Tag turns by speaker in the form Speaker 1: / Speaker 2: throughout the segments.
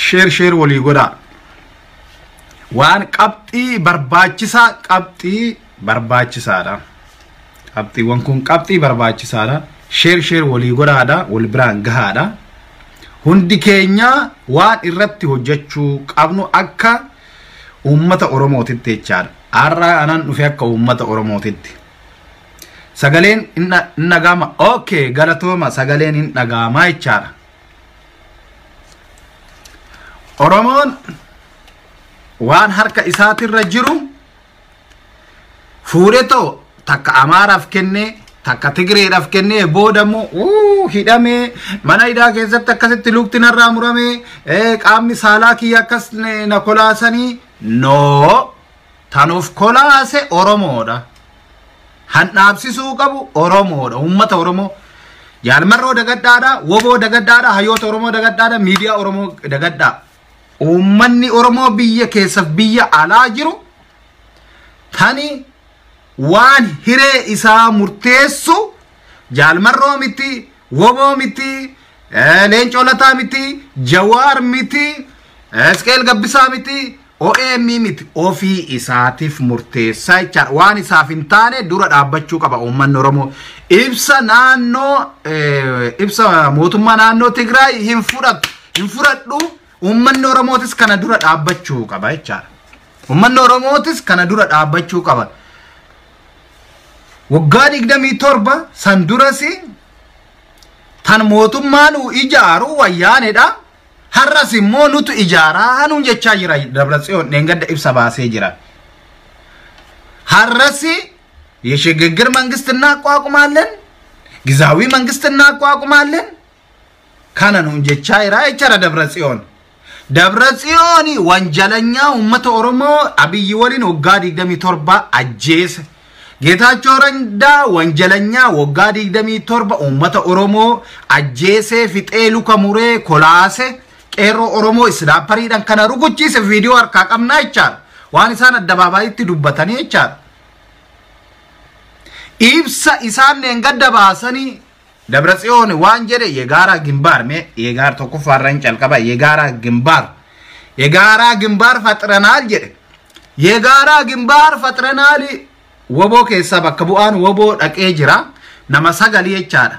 Speaker 1: Share share walii godhaa. Waan qabxii barbaachisaa qabxii barbaachisaadha. Qabxiiwwan kun qabxii barbaachisaadha. Share share walii godhaadha. Wal biraan gahaadha. Hundi keenya waan irratti hojjechuu qabnu akka uummata Oromootitti jechaadha. Har'a anan dhufe akka uummata Oromootitti. Sagaleen hin dhaga'ama. Okay, galatooma sagaleen hin dhaga'ama jechaadha. Oromoon waan harka isaatirra jiru fuudhee ta'u takka Amaaraaf kennee takka Tigreedhaaf kennee booda immoo hidhamee mana hidhaa keessatti akkasitti lukti narraa muramee qaamni saalaa kiyya akkas na kolaasanii noo tanuuf kolaase Oromoodha. Handhaabsisuu qabu Oromoodha. Uummata Oromoo. Jaalmarroo dagadhaadha, Woboo dagadhaadha, hayyoota Oromoo dagadhaadha, miidiyaa Oromoo dagadhaa. Uummanni Oromoo biyya keessaaf biyya alaa jiru tani waan hiree isaa murteessu Jaalmarroo miti, Woboo miti, Leencoo Lataa miti, Jawaar miti, Isqeel Gabbisaa miti, OMN miti ofii isaatiif murteessaa jechaadha. Waan isaaf hin taane dura dhaabbachuu qaba uummanni Oromoo. Ibsa naannoo ibsa mootummaa naannoo Tigraay hin fudhatu hin fudhadhu uummanni Oromootis kana dura dhaabbachuu qaba jechaadha. Uummanni Oromootis kana dura dhaabbachuu qaba. Waggaa 27 san duras tan mootummaa nu ijaaru wayyaanedha. Har'as immoo nutu ijaaraa nuun jechaa jira Dabratsiyoon dheengadda ibsa baasee jira. Har'as የሽግግር መንግስት እናቋቁማለን፣ ጊዜያዊ መንግስት እናቋቁማለን kana nuun jechaa jira jechaadha Dabratsiyoon. Dabratsiyoon wanjalanyaa uummata Oromoo Abiyyi waliin waggaa 27 ajjeese. Geetaachoo Raddaa wanjalanyaa waggaa 27 uummata Oromoo ajjeesee fixee luka muree kolaase qeerroo Oromoo islaappariidhaan kana rukuchiise viidiyoo harkaa qabnaa jechaadha. Waan isaan addabaabayitti dubbatanii jechaadha. Ibsa isaan gadda baasanii Dabratsiyoon waan jedhe የጋራ ግንባር mee የጋር tokkoffaarraan calqaba የጋራ ግንባር የጋራ ግንባር ፈጥረናል jedhe የጋራ ግንባር ፈጥረናል woboo keessaa bakka bu'aan woboo dhaqee jira nama sagalii jechaadha.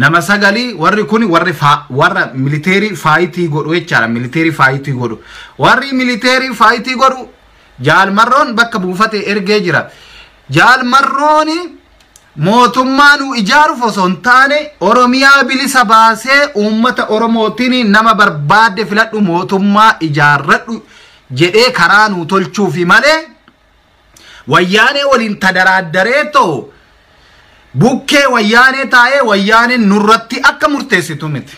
Speaker 1: Nama sagalii warri kun warri warra militeerii faayitii godhu jechaadha. Militeerii faayitii godhu. Warri militeerii faayitii godhu Jaalmarroon bakka buufate ergee jira. Jaalmarroon mootummaa nu ijaaruuf osoo hin taane Oromiyaa bilisa baasee uummata Oromootiin nama barbaadde filadhu mootummaa ijaarradhu jedhee karaa nu tolchuufi malee wayyaanee waliin tadaraaddaree ta'u bukkee wayyaanee taa'ee wayyaaneen nurratti akka murteessitu miti.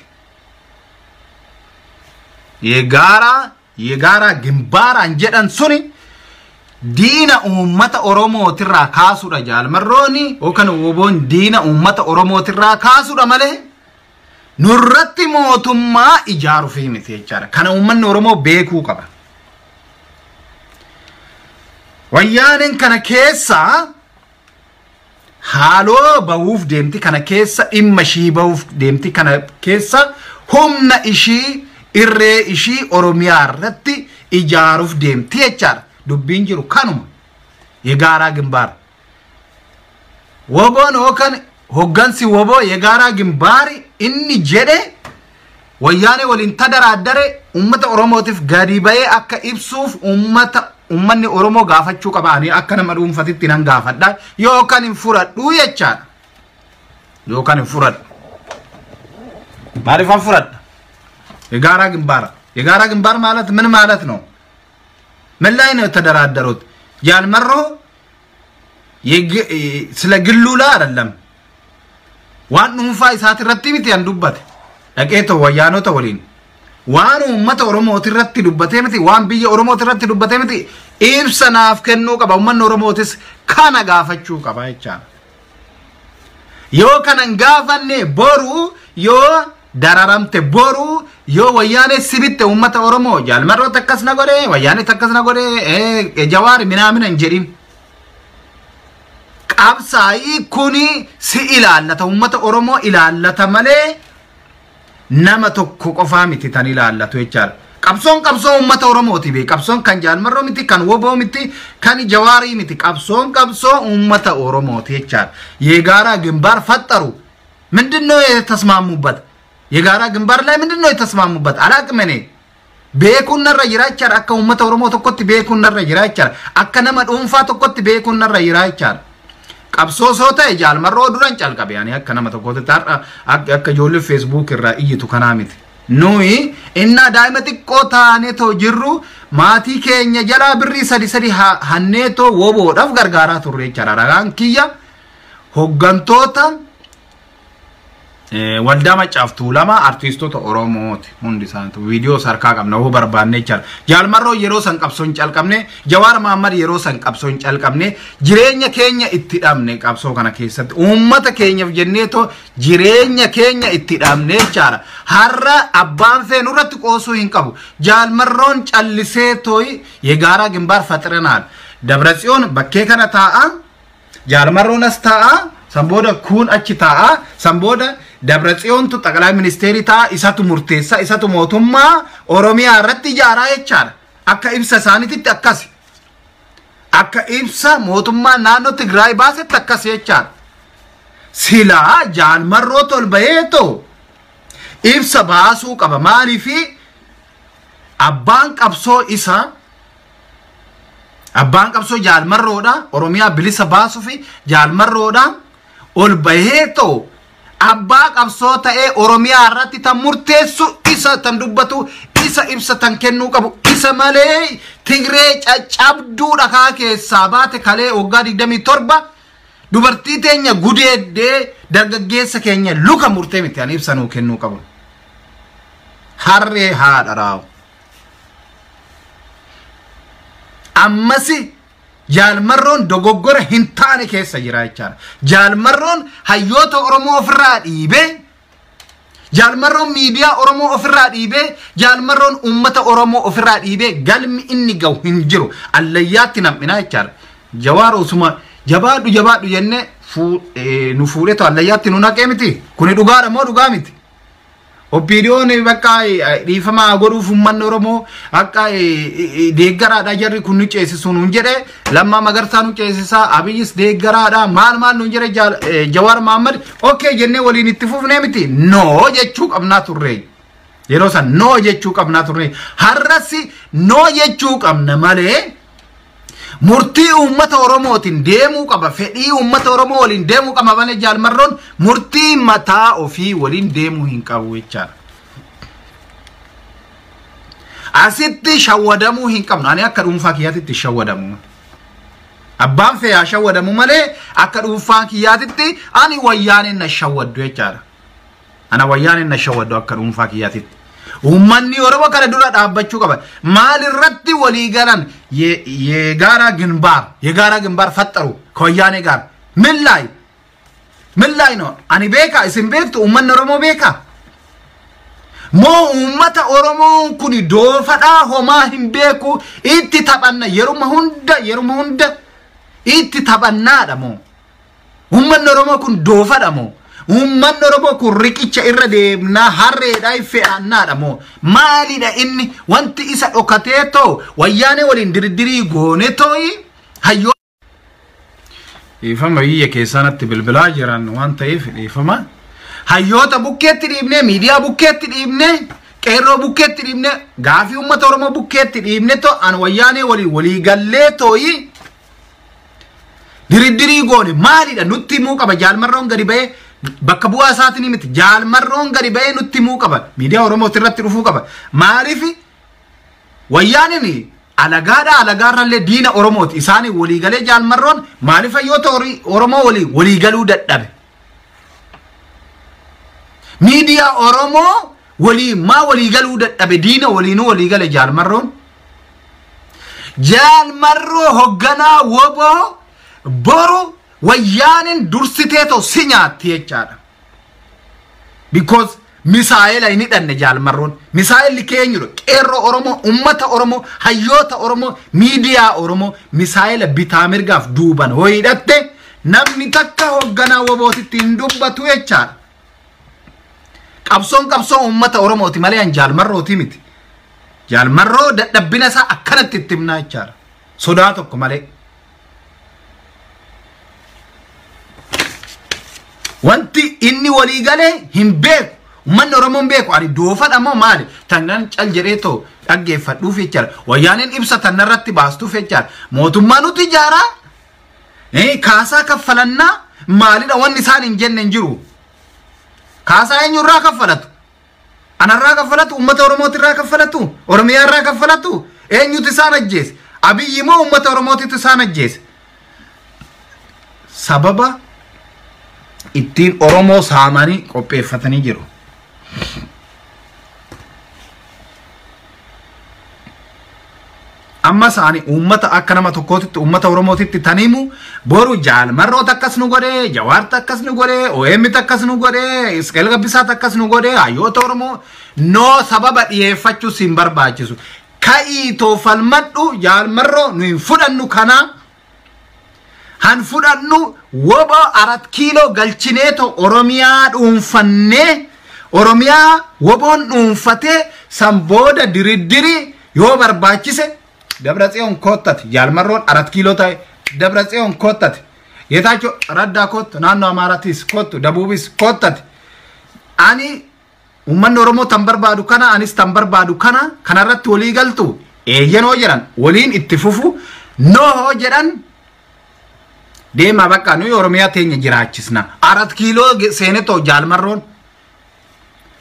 Speaker 1: የጋራ ግንባራን jedhan suni diina uummata Oromootirraa kaasuudha Jaalmarrooni yookaan Woboon diina uummata Oromootirraa kaasuudha malee nurratti mootummaa ijaaruufi miti jechaadha. Kana uummanni Oromoo beekuu qaba. Wayyaaneen kana keessa haaloo bahuuf deemti kana keessa dhimma ishii bahuuf deemti kana keessa humna ishii irree ishii Oromiyaa irratti ijaaruuf deemti jechaadha. Dubbiin jiru kanuma የጋራ ግንባር Woboon yookaan hoggansi woboo የጋራ ግንባር inni jedhe wayyaanee waliin tadaraadare uummata Oromootiif gadi bahee akka ibsuuf uummata uummanni Oromoo gaafachuu qaba. Ani akka nama dhuunfatitti nan gaafadha yookaan hin fudhadhu jechaadha. Yookaan hin fudhadhu. Maaliif hin fudhadha? የጋራ ግንባር የጋራ ግንባር ማለት ምን ማለት ነው? ምን ላይ ነው የተደራደሩት? ጃልመሮ ስለ ግሉ ላይ አይደለም waan dhuunfaa isaati irratti miti an dubbate dhaqeetoo wayyaanota waliin waan uummata Oromooti irratti dubbatee miti waan biyya Oromooti irratti dubbatee miti ibsa naaf kennuu qaba. Uummanni Oromootis kana gaafachuu qaba jechaadha. Yoo kana hin gaafanne boru yoo dararamte boru yoo wayyaanee sibitte uummata Oromoo Jaalmarroota akkas na godhe wayyaanee akkas na godhe Jawaari minaamina hin jedhin. Qabsaa'ii kuni si ilaallata uummata Oromoo ilaallata malee nama tokko qofaa miti tan ilaallatu jechaadha. Qabsoon qabsoo uummata Oromooti bee. Qabsoon kan Jaalmarroo miti, kan Woboo miti, kan Jawaarii miti. Qabsoon qabsoo uummata Oromooti jechaadha. የጋራ ግንባር ፈጠሩ። ምንድነው የተስማሙበት? የጋራ ግንባር ላይ ምንድነው የተስማሙበት? አላቅም እኔ። Beekuun narra jira jechaadha. Akka uummata Oromoo tokkotti beekuun narra jira jechaadha. Akka nama dhuunfaa tokkotti beekuun narra jira jechaadha. Qabsoo soo ta'e Jaalmarroo duran calqabe ani akka nama tokkotti har'a akka ijoollee Facebook irraa iyyitu kanaa miti. Nuyi innaa daa'ima xiqqoo taanee too jirru maatii keenya jalaa birrii sadi sadi hannee too woboodhaaf gargaaraa turre jechaadha. Ragaan kiyya hoggantoota waldaa Maccaaf Tuulamaa artiistota Oromooti hundi isaaniitu viidiyoo sarkaa qabna hoo barbaanne jechaadha. Jaalmarroo yeroo san qabsoo hin calqabne, Jawaar Mahaammad yeroo san qabsoo hin calqabne, jireenya keenya itti dhabne qabsoo kana keessatti uummata keenyaaf jennee too jireenya keenya itti dhabne jechaadha. Har'a abbaan feenu irratti qoosuu hin qabu. Jaalmarroon callisee tooyi የጋራ ግንባር ፈጥረናል። Dabratsiyoon bakkee kana taa'a, Jaalmarroon as taa'a, san booda kun achi taa'a, san booda Dabratsiyoontu xaqalaa ministeerii taa'a, isatu murteessa, isatu mootummaa Oromiyaa irratti ijaaraa jechaadha. Akka ibsa isaaniititti akkasi. Akka ibsa mootummaa naannoo Tigraay baasetti akkas jechaadha. Silaa Jaalmarroo tol baheetoo ibsa baasuu qaba. Maaliifi abbaan qabsoo isaa abbaan qabsoo Jaalmarroodha. Oromiyaa bilisa baasuu fi Jaalmarroodha. Ol baheetoo abbaa qabsoo ta'ee Oromiyaa irratti tan murteessu isa, tan dubbatu isa, ibsa tan kennuu qabu isa malee Tigree caccabduu dhakaa keessaa baate kalee waggaa 27 dubartii teenya gudeeddee dargaggeessa keenya luka murtee miti ani ibsa nuu kennuu qabu. Harree haadha raawu. Ammasi Jaalmarroon dogoggora hin taane keessa jira jechaadha. Jaalmarroon hayyoota Oromoo ofirraa dhiibee, Jaalmarroon miidiyaa Oromoo ofirraa dhiibee, Jaalmarroon uummata Oromoo ofirraa dhiibee galmi inni gahu hin jiru. Allayyaatti nam'inaa jechaadha. Jawaar osuma jabaadhu jabaadhu jennee nu fuudhee allayyaatti nu naqee miti. Kuni dhugaadha moo dhugaa miti? OPDOn bakka dhiifamaa godhuuf uummanni Oromoo akka deeggaraadha jarri kun nu ceesisu nuun jedhe, Lammaa Magarsaa nu ceesisaa, Abiyyis deeggaraadha maal maal nuun jedhe Jawaar Mahaammad, okay jennee waliin itti fufnee miti. No jechuu qabnaa turre. Yeroo san no jechuu qabnaa turre. Har'as no jechuu qabna malee murtii uummata Oromootiin deemuu qaba. Fedhii uummata Oromoo waliin deemuu qaba malee Jaalmarroon murtii mataa ofii waliin deemuu hin qabu jechaadha. Asitti shawwadamuu hin qabnu. Ani akka dhuunfaa kiyyaatitti shawwadamu. Abbaan fe'aa shawwadamu malee akka dhuunfaa kiyyaatitti ani wayyaaneen na shawwaddu jechaadha. Ana wayyaaneen na shawwaddu akka dhuunfaa kiyyaatitti. Uummanni Oromoo kana dura dhaabbachuu qaba. Maalirratti walii galan? የጋራ ግንባር የጋራ ግንባር ፈጠሩ ከወያኔ ጋር ምን ላይ ምን ላይ ነው? Ani beeka, isin beektu, uummanni Oromoo beeka. Moo uummata Oromoon kun doofadhaa homaa hin beeku itti taphanna yeruma hunda yeruma hunda itti taphannaadha moo? Uummanni Oromoo kun doofadha moo? Uummanni Oromoo kun riqicha irra deemnaa harreedhaa fe'annaadha moo? Maalidha inni wanti isa dhokatee too wayyaanee waliin dirdirii goone tooyi hayyoo. Dhiifama, biyya keessaa natti bilbilaa jiran waan ta'eef dhiifama. Hayyoota bukkeetti dhiibnee, miidiyaa bukkeetti dhiibnee, qeerroo bukkeetti dhiibnee, gaafii uummata Oromoo bukkeetti dhiibnee too an wayyaanee waliin walii gallee tooyi diriddirii goone maalidha nutti himuu qaba. Jaalmarroon gadi ba'ee bakka bu'aa isaatiin miti, Jaalmarroon gadi ba'ee nutti himuu qaba, miidiyaa Oromoo irratti dhufuu qaba. Maaliif wayyaaniin alagaadha, alagaarrallee diina Oromooti, isaanii waliigalee Jaalmarroon maaliif hayyoota Oromoo walii waliigaluu dadhabe? Miidiyaa Oromoo walii maa waliigaluu dadhabe? Diina waliinuu waliigale Jaalmarroon. Jaalmarroo hogganaa woboo, boru wayyaaniin dursiteetoo si nyaatti jechaadha. Because misaa'ela hin hidhanne Jaalmarroon. Misaa'elli keenyudha. Qeerroo Oromoo, uummata Oromoo, hayyoota Oromoo, miidiyaa Oromoo misaa'ela bitaa mirgaaf duuban hoo hidhatte namni takka hogganaa wobootitti hin dubbatu jechaadha. Qabsoon qabsoo uummata Oromooti malee an Jaalmarrooti miti. Jaalmarroo dadhabbina isaa akkanatti itti himnaa jechaadha. Sodaa tokko malee. Wanti inni walii galee hin beeku. Uummanni Oromoo hin beeku. Ani doofadha moo maali? Tannan cal jedhee too dhaggeeffadhuuf jechaadha. Wayyaaneen ibsa tanarratti baastuuf jechaadha. Mootummaa nuti ijaaraa. Kaasaa kaffalannaa maalidha wanni isaan hin jenne hin jiru. Kaasaa eenyurraa kaffalatu? Anarraa kaffalatu? Uummata Oromootirraa kaffalatu? Oromiyaarraa kaffalatu? Eenyutu isaan ajjeese? Abiyyi moo uummata Oromootitu isaan ajjeese? Sababa ittiin Oromoo saamanii qopheeffatanii jiru. Amma isaanii uummata akka nama tokkootitti uummata Oromootitti taniimu boru Jaalmarroota akkas nu godhee, Jawaarta akkas nu godhee, OMT akkas nu godhee, Isqeel Gabbisaat akkas nu godhee, hayyoota Oromoo noo sababa dhiyeeffachuu siin barbaachisu. Ka'ii toofalmadhu Jaalmarroo nu hin fudhannu kanaa. Han fudhannu wobo 4 kiiloo galchineeto Oromiyaa dhuunfannee Oromiyaa woboon dhuunfatee san booda diriddiri yoo barbaachise Dabra Tsiyoon kottate Jaalmarroon 4 kiiloo ta'e Dabra Tsiyoon kottate Geetaachoo Raddaa kottu naannoo Amaaraatiis kottu Dabuubis kottate ani uummanni Oromoo tan barbaadu kana anis tan barbaadu kana kanarratti walii galtu eeyyanoo jedhan waliin itti fufu noo jedhan deemaa bakka nuyi Oromiyaa teenya jiraachisna 4 kiiloo seenetoo Jaalmarroon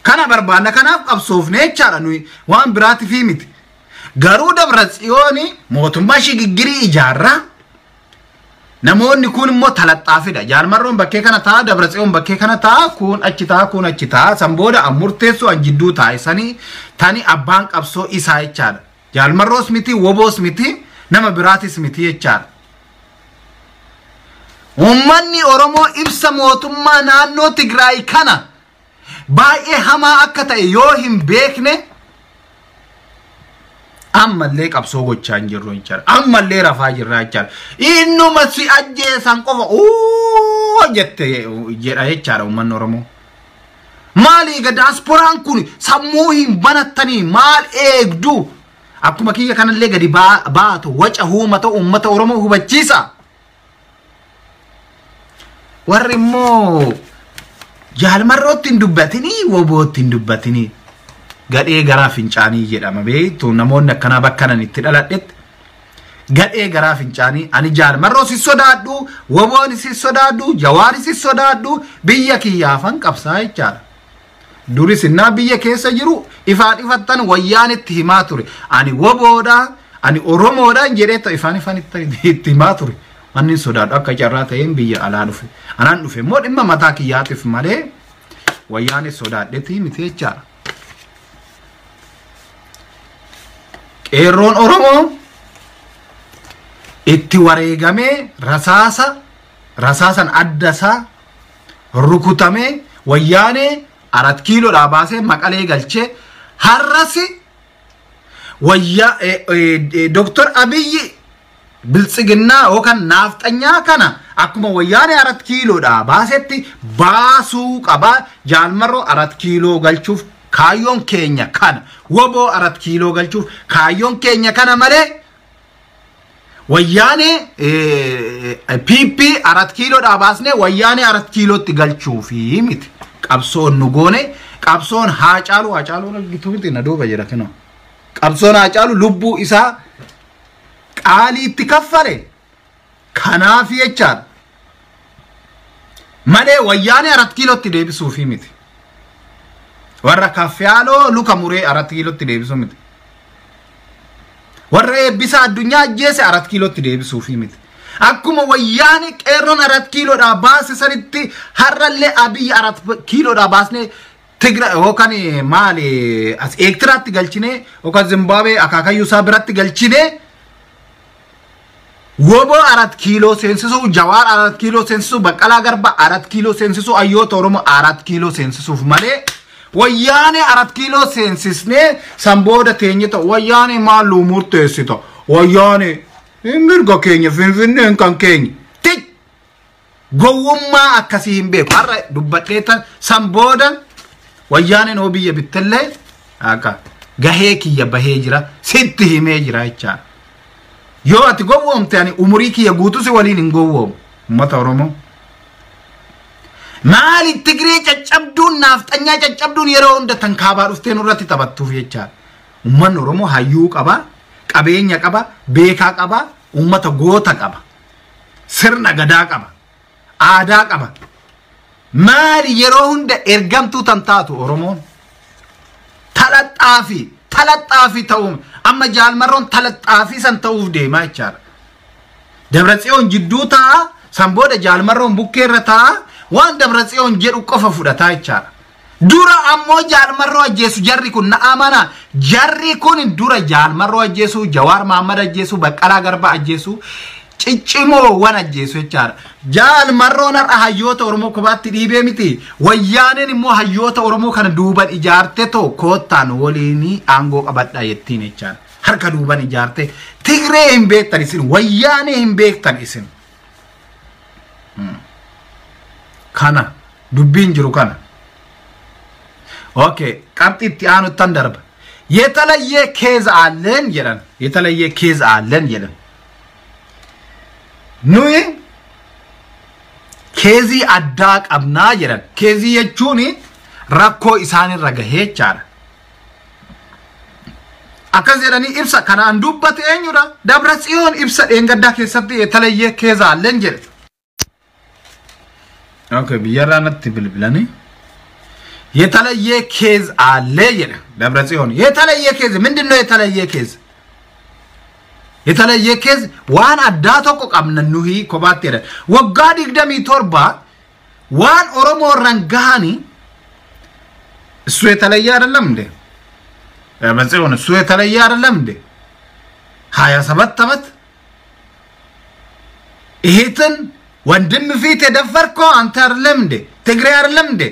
Speaker 1: kana barbaanna kanaaf qabsoofne jechaadha nuyi waan biraatiif miti. Garuu Dabra Tsiyooni mootummaa shigiggirii ijaarraa namoonni kun immoo talaxxaafidha. Jaalmarroon bakkee kana ta'a, Dabra Tsiyoon bakkee kana ta'a, kun achi ta'a, kun achi ta'a. San booda an murteessu an jidduu taa'isanii tani abbaan qabsoo isaa jechaadha. Jaalmarroos miti, woboos miti, nama biraatis miti jechaadha. Uummanni Oromoo ibsa mootummaa naannoo Tigraay kana baay'ee hamaa akka ta'e yoo hin beekne ammallee qabsoo gochaa hin jirru jechaadha. Ammallee rafaa jirra jechaadha. Innuma si ajjeesan qofa uuu jette jedha jechaadha uummanni Oromoo. Maali egaa daasporaan kun sammuu hin banattanii maal eegdu? Akkuma kiyya kanallee gadi baatu waca huumata uummata Oromoo hubachiisa. Warri immoo Jaalmarrootti hin dubbatinii wobootti hin dubbatinii. Gadhee garaa fincaanii jedhama beektu namoonni akkanaa bakka nan itti dhaladhetti. Gadhee garaa fincaanii ani Jaalmarroo si sodaadhu, woboon si sodaadhu, Jawaar si sodaadhu biyya kiyyaafan qabsaa jechaadha. Duris innaa biyya keessa jiru ifaan ifattan wayyaan itti himaa ture. Ani woboodha, ani Oromoodhaan jedhee ifaan ifaan itti himaa ture. Wanni sodaadhu akka carraa ta'een biyya alaa dhufe. Anaan dhufe immoo dhimma mataa kiyyaatiif malee wayyaan sodaadhetti miti jechaadha. Qeerroon Oromoo itti wareegamee rasaasan adda isaa rukutamee wayyaanee 4 kiiloodhaa baasee Maqalee galchee har'as wayyaa Dooktar Abiyyi Biltsiginnaa yookaan naafxanyaa kana akkuma wayyaanee 4 kiiloodhaa baasetti baasuu qaba. Jaalmarroo 4 kiiloo galchuuf kaayyoon keenya kana. Woboo 4 kiiloo galchuuf kaayyoon keenya kana malee wayyaanee PP 4 kiiloodhaa baasnee wayyaanee 4 kiilootti galchuufi miti. Qabsoon nu goone qabsoon Haacaaluu Haacaaluu argitu miti na duuba jira kinoo. Qabsoon Haacaaluu lubbuu isaa qaalii itti kaffale kanaaf jechaadha. Malee wayyaanee 4 kiilootti deebisuufi miti. Warra kaffiyaaloo luka muree 4 kiilootti deebisuu miti. Warra eebbisa addunyaa ajjeese 4 kiilootti deebisuufi miti. Akkuma wayyaanee qeerroon 4 kiiloodhaa baase sanitti har'allee Abiyyi 4 kiiloodhaa baasnee Tigra yookaan maali as Eertiraatti galchinee yookaan Zimbaabuwee akaakayyuu isaa biratti galchinee woboo 4 kiiloo seensisuu, Jawaar 4 kiiloo seensisuu, Baqqalaa Garba 4 kiiloo seensisuu, hayyoota Oromoo 4 kiiloo seensisuuf malee wayyaanee 4 kiiloo seensisnee san booda teenye ta'u wayyaanee maal nu murteessita wayyaanee mirga keenya Finfinneen kan keenya tik gowwummaa akkasii hin beeku. Har'a dubbadhee tan san booda Wayyaaneen hoo biyya bittellee akka gahee kiyya bahee jira, sitti himee jira jechaadha. Yoo ati gowwoomte ani umurii kiyya guutuu si waliin hin gowwoomu. Uummata Oromoo. Maali Tigree caccabduun naafxanyaa caccabduun yeroo hunda tan kaabaa dhuftee nurratti taphattuuf jechaadha. Uummanni Oromoo hayyuu qaba, qabeenya qaba, beekaa qaba, uummata goota qaba, sirna gadaa qaba, aadaa qaba. Maali yeroo hunda ergamtuu tan taatu Oromoon? Talaxxaafi ta'uun amma Jaalmarroon talaxxaafi san ta'uuf deemaa jechaadha. Dabratsiyoon jidduu taa'a, san booda Jaalmarroon bukkeerra taa'a, waan Dabratsiyoon jedhu qofa fudhataa jechaadha. Dura ammoo Jaalmarroo ajjeesu jarri kun na amana. Jarri kun dura Jaalmarroo ajjeesu, Jawaar Mahammad ajjeesu, Baqqalaa Garbaa ajjeesu, ciccimoowwan ajjeesu jechaadha. Jaalmarroon har'a hayyoota Oromoo kophaatti dhiibee miti. Wayyaaneen immoo hayyoota Oromoo kana duuban ijaarte too koottaan waliin aangoo qabadhaa jettiin jechaadha. Harka duuban ijaarte. Tigree hin beektan isin, wayyaanee hin beektan isin. Kana dubbiin jiru kana. Okay, qabxii itti aanuttan darba. የተለየ case አለን jedhan. የተለየ case አለን jedhan. Nuyi case addaa qabnaa jedhan. Case jechuun rakkoo isaanirra gahee jechaadha. Akkas jedhanii ibsa kanaan dubbate eenyudha? Dabra Tsiyoon ibsa dheengaddaa keessatti የተለየ case አለን jedhe. Okay, biyyarraa natti bilbilanii. የተለየ case አለ jedhe ደብረ ጽዮን። የተለየ case ምንድን ነው? የተለየ case የተለየ case waan addaa tokko qabna nuyi kophaatti jedhan. Waggaa 27 waan Oromoo irraan gahanii እሱ የተለየ አይደለም እንዴ? ደብረ ጽዮን እሱ የተለየ አይደለም እንዴ? 27 ዓመት እህትን ወንድም ፊት የደፈርከው አንተ አይደለም እንዴ? ትግሬ አይደለም እንዴ?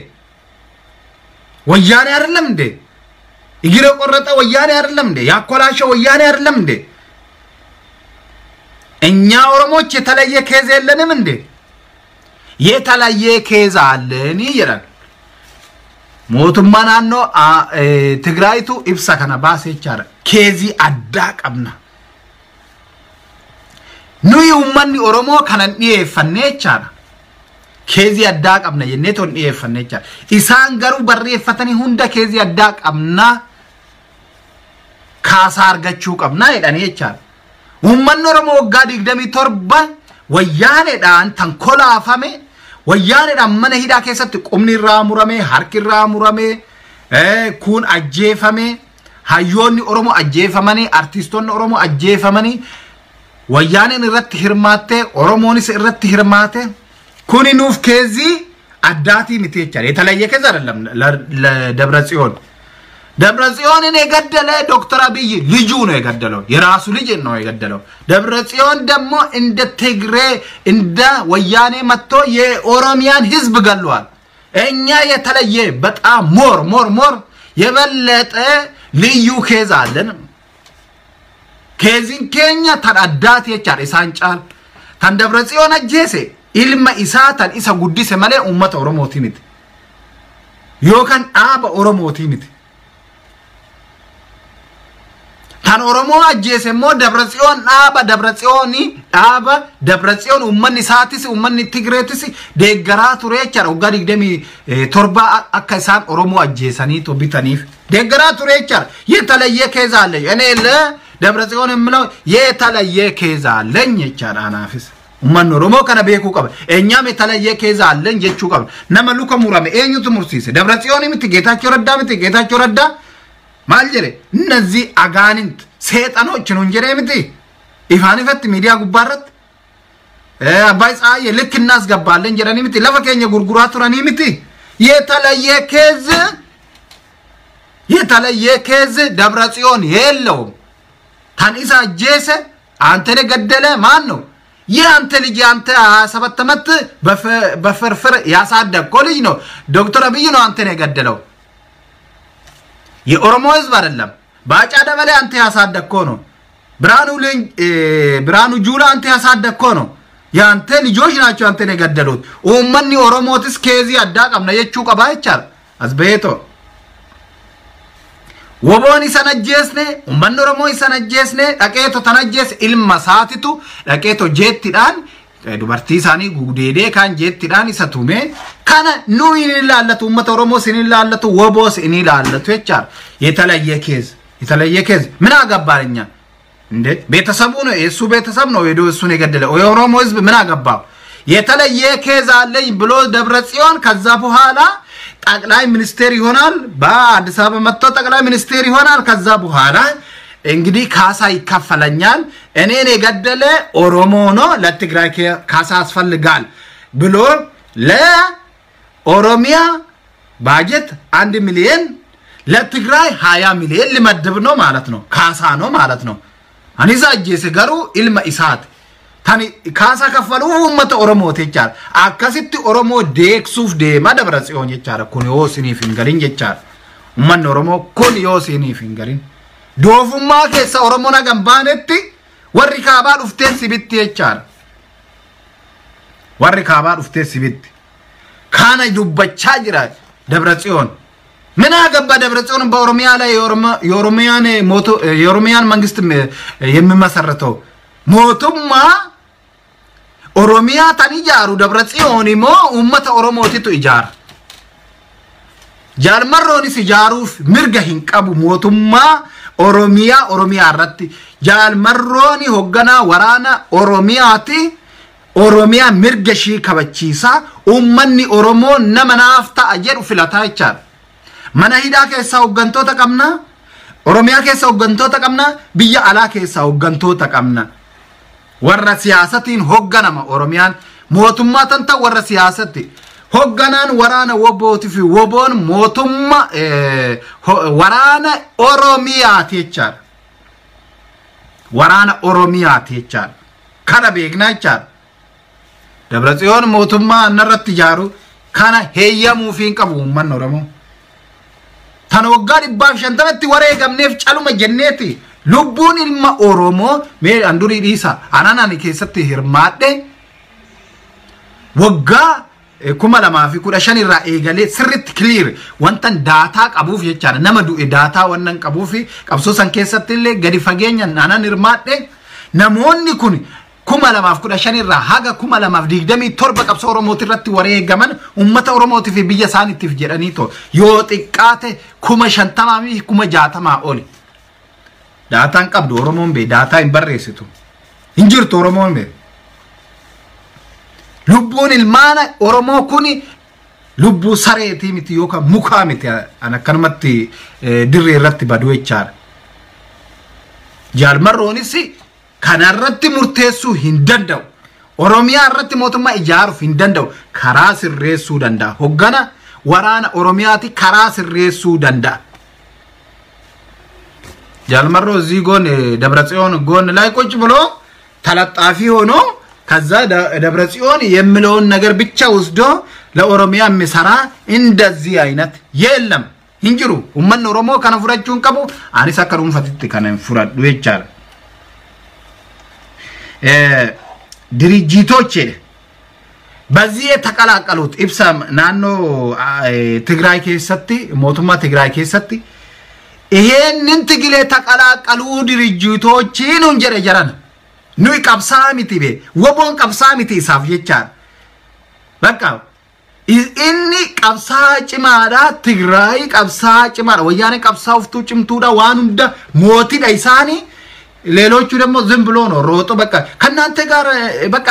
Speaker 1: ወያኔ አይደለም እንዴ? እግር የቆረጠ ወያኔ አይደለም እንዴ? ያኮላሸ ወያኔ አይደለም እንዴ? እኛ ኦሮሞች የተለየ case የለንም እንዴ? የተለየ case አለን ይላል። Mootummaa naannoo Tigraayitu ibsa kana baase jechaadha. Case addaa qabna. Nuyi uummanni Oromoo kanan dhiyeeffanne jechaadha. Case addaa qabna jennee toon dhiyeeffanne jechaadha. Isaan garuu barreeffatanii hunda case addaa qabna kaasaa argachuu qabna jedhanii jechaadha. Uummanni Oromoo waggaa 27 wayyaaneedhaan tan kolaafame, wayyaaneedhaan mana hidhaa keessatti qubni irraa murame, harki irraa murame, kun ajjeefame, hayyoonni Oromoo ajjeefamanii, artistoonni Oromoo ajjeefamanii, wayyaaneen irratti hirmaatte, Oromoonis irratti hirmaate. Kuni nuuf case addaatii miti jechaadha. የተለየ case አይደለም ለደብረ ጽዮን። ደብረ ጽዮንን የገደለ ዶክተር አብይ ልጁ ነው የገደለው፣ የራሱ ልጅ ነው የገደለው። ደብረ ጽዮን ደግሞ እንደ ትግሬ እንደ ወያኔ መጥቶ የኦሮሚያን ህዝብ ገሏል። እኛ የተለየ በጣም more more more የበለጠ ልዩ case አለን። Caseiin keenya tan addaati jechaadha isaan caala. Tan Dabra Tsiyoon ajjeese ilma isaa tan isa guddise malee uummata Oromootii miti. Yookaan dhaaba Oromootii miti. Tan Oromoo ajjeese immoo Dabra Tsiyoon dhaaba Dabra Tsiyoonii dhaaba Dabra Tsiyoon uummanni isaatis uummanni Tigreetis deeggaraa ture jechaadha. Waggaa 27 akka isaan Oromoo ajjeesanii bitaniif deeggaraa ture jechaadha. የተለየ case አለኝ እኔ ለደብረ ጽዮን የምለው የተለየ case አለኝ jechaadha anaafis. Uummanni Oromoo kana beekuu qaba. እኛም የተለየ case አለን jechuu qaba. Nama luka murame eenyutu mursiise? Dabra Tsiyoon miti, Geetaachoo Raddaa miti. Geetaachoo Raddaa maal jedhe? እነዚህ አጋንንት seexanoች ነው jedhee miti. Ifaan ifatti miidiyaa gubbaarratti Abbaay Tsahaayyee ልክ እናስገባለን jedhanii miti. Lafa keenya gurguraa turanii miti. የተለየ case የተለየ case ደብረ ጽዮን የለውም። Tan isa ajjeese አንተን የገደለ ማን ነው? ይህ አንተ ልጅ አንተ 27 ዓመት በፍርፍር ያሳደግከው ልጅ ነው። ዶክተር አብይ ነው አንተን የገደለው። የኦሮሞ ህዝብ አይደለም። ባጫ ደበሌ አንተ ያሳደግከው ነው። ብርሃኑ ጁላ አንተ ያሳደግከው ነው። የአንተ ልጆች ናቸው አንተን የገደሉት። Uummanni Oromootis case addaa qabna jechuu qaba jechaadha. As beeto. Woboon isan ajjeesne, uummanni Oromoo isan ajjeesne, dhaqeeto tan ajjeese ilma isaatitu dhaqeeto jeettidhaan dubartii isaanii gudeedee kaan jeettidhaan isa tume. Kana nu hin ilaallatu, uummata Oromoos hin ilaallatu, woboos hin ilaallatu jechaadha. የተለየ case የተለየ case ምን አገባን እኛ እንዴ? ቤተሰቡ ነው የእሱ ቤተሰብ ነው ሄዶ እሱን የገደለው። የኦሮሞ ህዝብ ምን አገባው? የተለየ case አለኝ ብሎ ደብረ ጽዮን ከዛ በኋላ ጠቅላይ ሚኒስቴር ይሆናል። በአዲስ አበባ መጥቶ ጠቅላይ ሚኒስቴር ይሆናል። ከዛ በኋላ እንግዲህ ካሳ ይከፈለኛል፣ እኔን የገደለ ኦሮሞ ነው፣ ለትግራይ ካሳ ያስፈልጋል ብሎ ለኦሮሚያ ባጀት 1 ሚሊዮን ለትግራይ 20 ሚሊዮን ሊመድብ ነው ማለት ነው። ካሳ ነው ማለት ነው። Ani isa ajjeese garuu ilma isaati. Tani kaasa kaffaluu uummata Oromooti jechaadha. Akkasitti Oromoo deegsuuf deema Dabra Tsiyoon jechaadha. Kun yoo isiniif hin galin jechaadha. Uummanni Oromoo kun yoo isiniif hin galin. Doofummaa keessa Oromoon hagam baanetti warri kaabaa dhuftee sibitti jechaadha. Warri kaabaa dhuftee sibitti. Kana dubbachaa jira Dabra Tsiyoon. ምን አገባ ደብረ ጽዮን በኦሮሚያ ላይ የኦሮሚያን ሞቶ የኦሮሚያን መንግስት የሚመሰርተው mootummaa Oromiyaa tan ijaaru Dabra Tsiyoon immoo uummata Oromootitu ijaara. Jaalmarroonis ijaaruuf mirga hin qabu mootummaa Oromiyaa Oromiyaa irratti. Jaalmarrooni hoogganaa waraana Oromiyaati. Oromiyaa mirga ishii kabachiisaa uummanni Oromoo nama naaf ta'a jedhu filataa jechaadha. Mana hidhaa keessaa hooggantoota qabna. Oromiyaa keessa hooggantoota qabna. Biyya alaa keessaa hooggantoota qabna. Warra siyaasatiin hoogganama Oromiyaan. Mootummaa tan ta'u warra siyaasatti. Hoogganaan waraana wobootii fi woboon mootummaa waraana Oromiyaati jechaadha. Waraana Oromiyaati jechaadha. Kana beeknaa jechaadha. Dabra Tsiyoon mootummaa narratti ijaaru kana heeyyamuufii hin qabu uummanni Oromoo. Tana waggaa 150tti wareegamneef caluma jenneeti. Lubbuun ilma Oromoo mee an durii dhiisa. Anaan ani keessatti hirmaadhe waggaa 2015 irraa eegalee sirriitti clear wanta data qabuuf jechaadha. Nama du'e data wannan qabuuf qabsoo san keessatti illee gadi fageenyaan anaan hirmaadhe namoonni kun 2015 irraa haga 2027 qabsoo Oromooti irratti wareegaman uummata Oromootii fi biyya isaaniitiif jedhanii too yoo xiqqaate 50,000 fi 60,000 oli. Dataan qabdu Oromoon bee data hin barreessitu. Hin jirtu Oromoon bee. Lubbuun ilmaana Oromoo kuni lubbuu sareetii miti yookaan mukaa miti an akkanumatti dirree irratti baduu jechaadha. Jaalmarroonis kanarratti murteessuu hin danda'u. Oromiyaa irratti mootummaa ijaaruuf hin danda'u. Karaa sirreessuu danda'a. Hoggana waraana Oromiyaati karaa sirreessuu danda'a. ጃልመሮ እዚህ ጎን ደብረጽዮን ጎን ላይ ቁጭ ብሎ ተለጣፊ ሆኖ ከዛ ደብረጽዮን የሚለውን ነገር ብቻ ወስዶ ለኦሮሚያ የሚሰራ እንደዚህ አይነት የለም። Hin jiru. Uummanni Oromoo kana fudhachuu hin qabu. Anis akka dhuunfatitti kana hin fudhadhu jechaadha. ድርጅቶች በዚህ የተቀላቀሉት ibsa naannoo ትግራይ keessatti mootummaa ትግራይ keessatti ይሄንን ትግል የተቀላቀሉ ድርጅቶችን nuun jedhe jaran nuyi qabsaa miti be woboon qabsaa miti isaaf jechaadha. Bakka inni qabsaa cimaadha. Tigraay qabsaa cimaadha. Wayyaanee qabsaa uftuu cimtuudha. Waan hunda mootiidha isaanii. ሌሎቹ ደግሞ ዝም ብሎ ነው ሮጦ በቃ ከእናንተ ጋር በቃ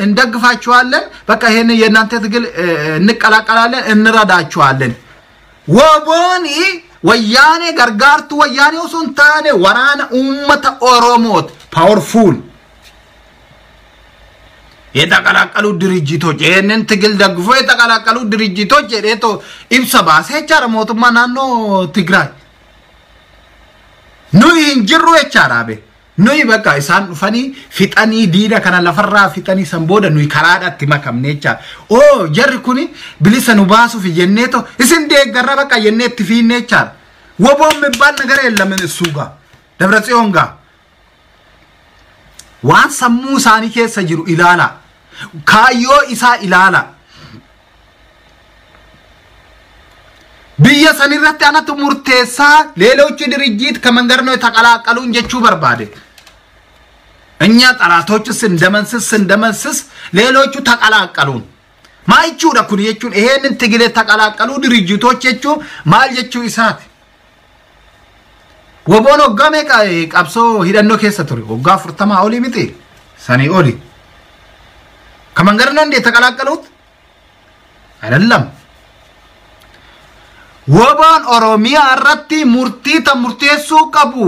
Speaker 1: እንደግፋችኋለን፣ በቃ ይሄን የእናንተ ትግል እንቀላቀላለን፣ እንረዳችኋለን። Wobooni wayyaanee gargaartuu wayyaanee osoo hin taane waraana uummata Oromooti. Powerful የተቀላቀሉ ድርጅቶች ይህንን ትግል ደግፎ የተቀላቀሉ ድርጅቶች jedheeto ibsa baasee jechaadha mootummaa naannoo Tigraay. Nuyi hin jirru jechaadha be. Nuyi bakka isaan dhufanii fixanii diina kana lafarraa fixanii san booda nuyi karaadhaatti makamne jechaadha. Oo jarri kuni bilisa nu baasuuf jenneeto isin deeggarra bakka jennee itti fiinne jechaadha. ወቦን የሚባል ነገር የለም እሱ ጋር ደብረ ጽዮን ጋር waan sammuu isaanii keessa jiru ilaala. Kaayyoo isaa ilaala. Biyya sanirratti anatu murteessaa ሌሎቹ ድርጅት ከመንገድ ነው የተቀላቀሉን jechuu barbaade. እኛ ጠላቶች ስንደመስስ ሌሎቹ ተቀላቀሉን ማይቹዳ kun jechuun ይሄንን ትግል የተቀላቀሉ ድርጅቶች jechuun maal jechuu isaati. Woboon hoggaa meeqa qabsoo hidhannoo keessa ture? Hoggaa 40 olii miti? Sanii oli. ከመንገድ ነው እንዴ የተቀላቀሉት? አይደለም። Woboon Oromiyaa irratti murtii tan murteessuu qabu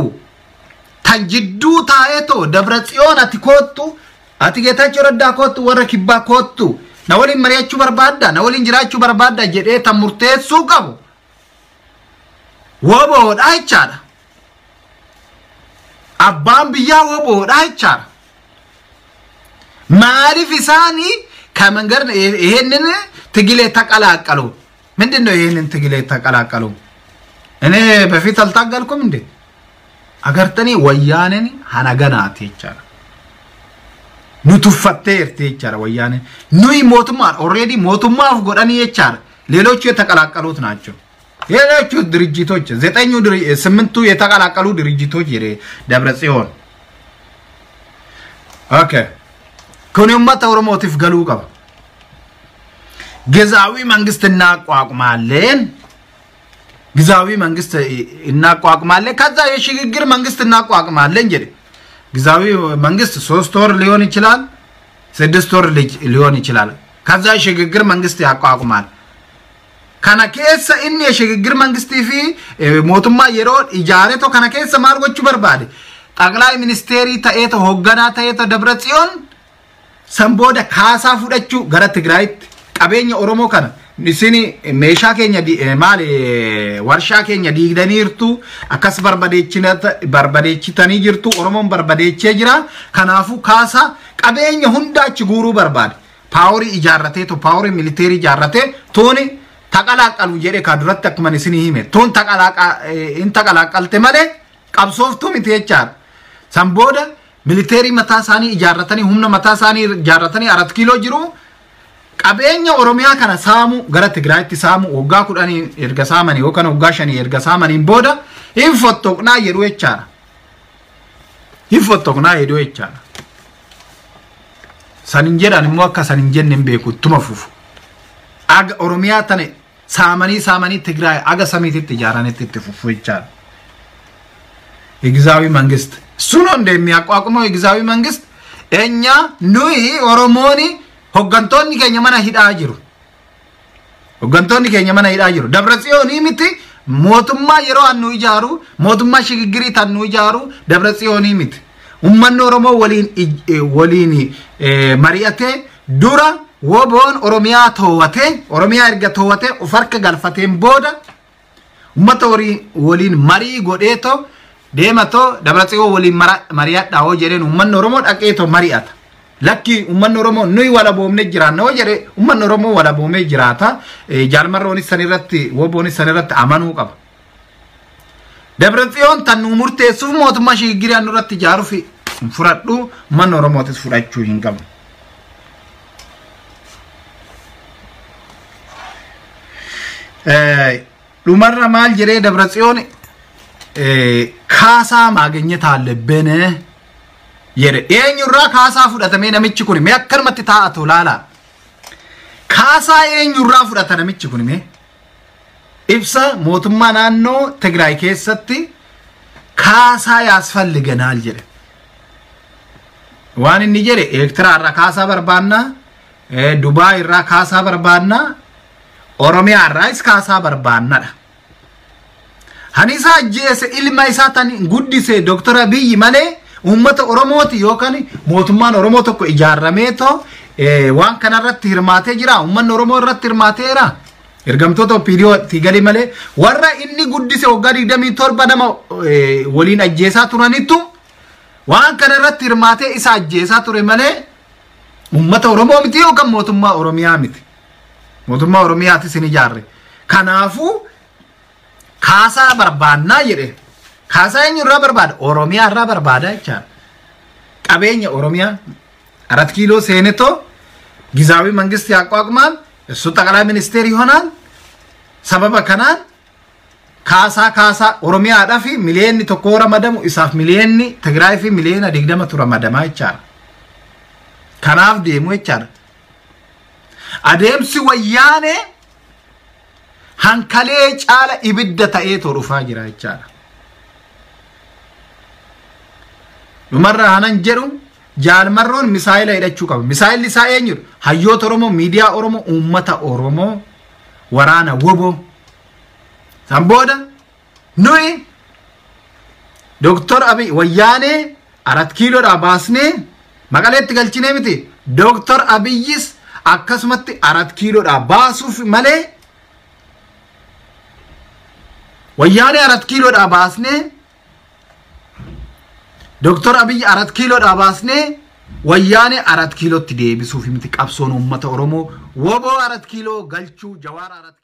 Speaker 1: tan jidduu taa'eetoo Dabra Tsiyoon ati koottu, ati Geetaachoo Raddaa koottu, warra kibbaa koottu, na waliin mari'achuu barbaadda, na waliin jiraachuu barbaadda jedhee tan murteessuu qabu woboodha jechaadha. Abbaan biyyaa woboodha jechaadha. Maaliif isaanii ከመንገድ ይሄንን ትግል የተቀላቀሉ? ምንድነው ይሄንን ትግል የተቀላቀሉ? እኔ በፊት አልታገልኩም እንዴ? Agartanii wayyaaneen hanaganaati jechaadha. Nu tuffatteerti jechaadha wayyaaneen. Nuyi mootummaan already mootummaaf godhanii jechaadha. ሌሎቹ የተቀላቀሉት ናቸው። ሌሎቹ ድርጅቶች 9 8ቱ የተቀላቀሉ ድርጅቶች ደብረ ጽዮን okay kuni uummata Oromootiif galuu qaba. ጊዜያዊ መንግስት እናቋቁማለን። ጊዜያዊ መንግስት እናቋቁማለን። ከዛ የሽግግር መንግስት እናቋቁማለን jedhe። ጊዜያዊ መንግስት 3 ወር ሊሆን ይችላል፣ 6 ወር ሊሆን ይችላል። ከዛ የሽግግር መንግስት ያቋቁማል። Kana keessa inni የሽግግር መንግስtii fi mootummaa yeroo ijaareetoo kana keessa maal gochuu barbaade? ጠቅላይ ministeerii ta'eetoo hoogganaa ta'eetoo Dabra Tsiyoon san booda kaasaa fudhachuu gara Tigraayitti qabeenya Oromoo kana isin meeshaa keenya maali warshaa keenya diigdaniirtu, akkas barbadeechitanii jirtu, Oromoon barbadeechee jira. Kanaafuu kaasaa qabeenya hunda achi guuruu barbaade. Paaworii ijaarrateetu paaworii militeerii ijaarratee tuuni taqalaaqalu jedhe ka duratti akkuma isinii hime tuun hin taqalaaqalte malee qabsooftuu miti jechaadha. San booda militeerii mataa isaanii ijaarratanii humna mataa isaanii ijaarratanii 4 kiiloo jiru. Qabeenya Oromiyaa kana saamu gara Tigraayitti saamu waggaa 10 erga saamanii yookaan waggaa 5 erga saamaniin booda hin fottoqnaa jedhu jechaadha. Hin fottoqnaa jedhu jechaadha. San hin jedhan immoo akka san hin jenne hin beeku ittuma fufu. Aga Oromiyaa tane saamanii saamanii Tigraay aga samiititti ijaaranitti itti fufu jechaadha. የጊዜያዊ መንግስት እሱ ነው እንደሚያቋቁመው የጊዜያዊ መንግስት። እኛ nuyi Oromooni hoggantoonni keenya mana hidhaa jiru. Hoggantoonni keenya mana hidhaa jiru. Dabra Tsiyoonii miti mootummaa yeroo annu ijaaru mootummaa shigiggirii tan nu ijaaru Dabra Tsiyoonii miti. Uummanni Oromoo waliin mari'atee dura woboon Oromiyaa toowwatee Oromiyaa erga toowwatee of harka galfateen booda uummata waliin marii godheetoo deematoo Dabra Tsiyoon waliin mari'adhaa hoo jedheen uummanni Oromoo dhaqeetoo mari'ata. Lakki uummanni Oromoo nuyi walaboomnee jiraanna hoo jedhee uummanni Oromoo walaboomee jiraata. Jaalmarroonis sanirratti woboonis sanirratti amanuu qaba. Dabra Tsiyoon tan nu murteessuuf mootummaa shigiggirii nurratti ijaaruuf hin fudhadhu, uummanni Oromootis fudhachuu hin qabu. Dhumarra maal jedhee Dabra Tsiyoon kaasaa ማግኘት አለብን jedhe. Eenyurraa kaasaa fudhatamee namichi kun mee akkanumatti taa'atu laala. Kaasaa eenyurraa fudhata namichi kun mee? Ibsa mootummaa naannoo Tigraay keessatti kaasaa ያስፈልገናል jedhe. Waan inni jedhe Eertiraa irraa kaasaa barbaanna, Dubaay irraa kaasaa barbaanna, Oromiyaa irraas kaasaa barbaannadha. Hanisa ajjeese ilma isaa tan guddise Dooktar Abiyyi malee uummata Oromooti yookaan mootummaan Oromoo tokko ijaarrameetoo waan kanarratti hirmaatee jira. Uummanni Oromoo irratti hirmaateera. Ergamtoota OPDOtti gali malee warra inni guddise waggaa 27 nama waliin ajjeesaa turanittu waan kanarratti hirmaatee isa ajjeesaa ture malee uummata Oromoo miti yookaan mootummaa Oromiyaa miti. Mootummaa Oromiyaatis hin ijaarre. Kanaafuu kaasaa barbaannaa jedhe. Kaasaa eenyurraa barbaada? Oromiyaa irraa barbaada jechaadha. Qabeenya Oromiyaa 4 kiiloo seenetoo ጊዜያዊ መንግስት ያቋቁማል። እሱ ጠቅላይ ሚኒስቴር ይሆናል። ሰበበ ከናን Kaasaa Oromiyaadhaa fi miliyoonni 1 ramadamu isaaf miliyoonni Tigraay fi miliyoona 20 ramadamaa jechaadha. Kanaaf deemu jechaadha. Adeemsi wayyaanee hankalee caala ibidda ta'eetoo dhufaa jira jechaadha. Dhumarraa hanan jedhu jaalmarroon misaayila hidhachuu qaba. Misaayilli isaa eenyudha? Hayyoota Oromoo, miidiyaa Oromoo, uummata Oromoo, waraana woboo. San booda nuyi Dooktor Abiy wayyaanee 4 kiiloodhaa baasnee Maqaleetti galchinee miti. Dooktor Abiyyis akkasumatti 4 kiiloodhaa baasuuf malee wayyaanee 4 kiiloodhaa baasnee Dooktor Abiy 4 kiiloodhaa baasnee wayyaanee 4 kiilootti deebisuuf miti qabsoon uummata Oromoo woboo 4 kiiloo galchuu Jawaar 4 kiiloo.